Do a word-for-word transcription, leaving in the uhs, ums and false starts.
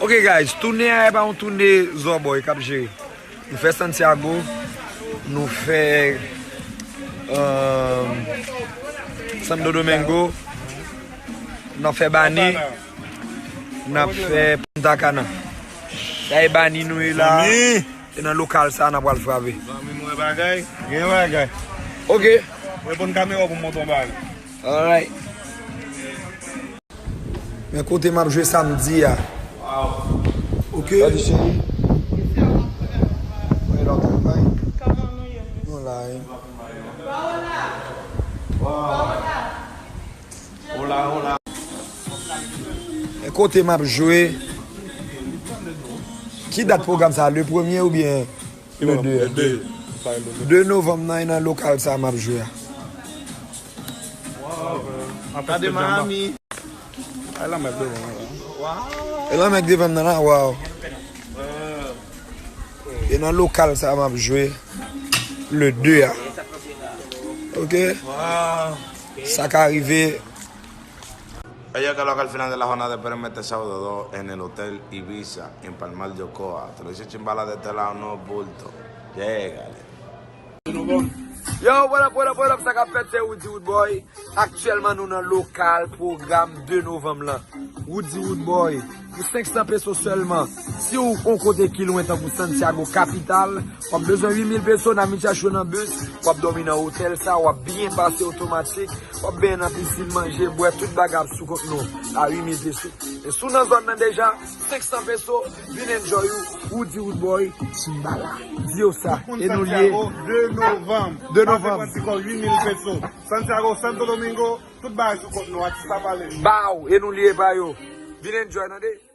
Ok guys, toune a e pa yon toune Zòbòy k ap jere. Nou fè Santiago, nou fè um, Santo Domingo, n ap fè Bani, n ap fè Punta Cana. Sa e Bani nou ye la. E nan lokal sa n ap pral frape. Zanmi m wè bagay, gen bagay. Ok. Reponn kamera pou m montre yon bagay. Alright. Men kote m ap jwe samdi a. Ok. Kòman nou ye? Nou la wi. Hola, hola. Men kote m ap jwe. Ki dat pwogram sa? Le premye oubyen le de a? De novanm nan e nan lokal sa m ap jwe a. Gade Miami. Ay, lanmè k devan mwen la. E lanmè k devan m nan la, waw. E nan lokal sa m ap jwe le de a. Ok? Sa ka rive. Ellos colocan al final de la jornada, pero mete sábado dos en el Hotel Ibiza, en Palmar de Ocoa. Te lo hice chimbala de este lado, no bulto. Llégale. Yo, what up, what up, what up, sa k ap fèt, se Woody Woodboy. Aktyèlman, nou nan lokal pwogram de novanm lan. Woody Woodboy, pou senk san peso sèlman. Si w yon kote ki lwen, tankou Santiago, kapital, w ap bezwen uit mil peso, n a vin chache w nan bis, w ap dòmi nan otèl sa, w ap byen pase otomatik, w ap benyen nan pisin, manje, bwè, tout bagay ap sou kont nou, a uit mil peso. E si w nan zòn nan deja, senk san peso, vin enjoy ou, Woody Woodboy, Chimbala. Di yo sa, e nou l ye. Santiago, de novanm. De novanm. Pase pran ti kò uit mil peso. Santiago, Santo Domingo, tout bagay sou kont nou, atis la pale. Baw, e nou l ye pa yo. Vin enjoy, tande.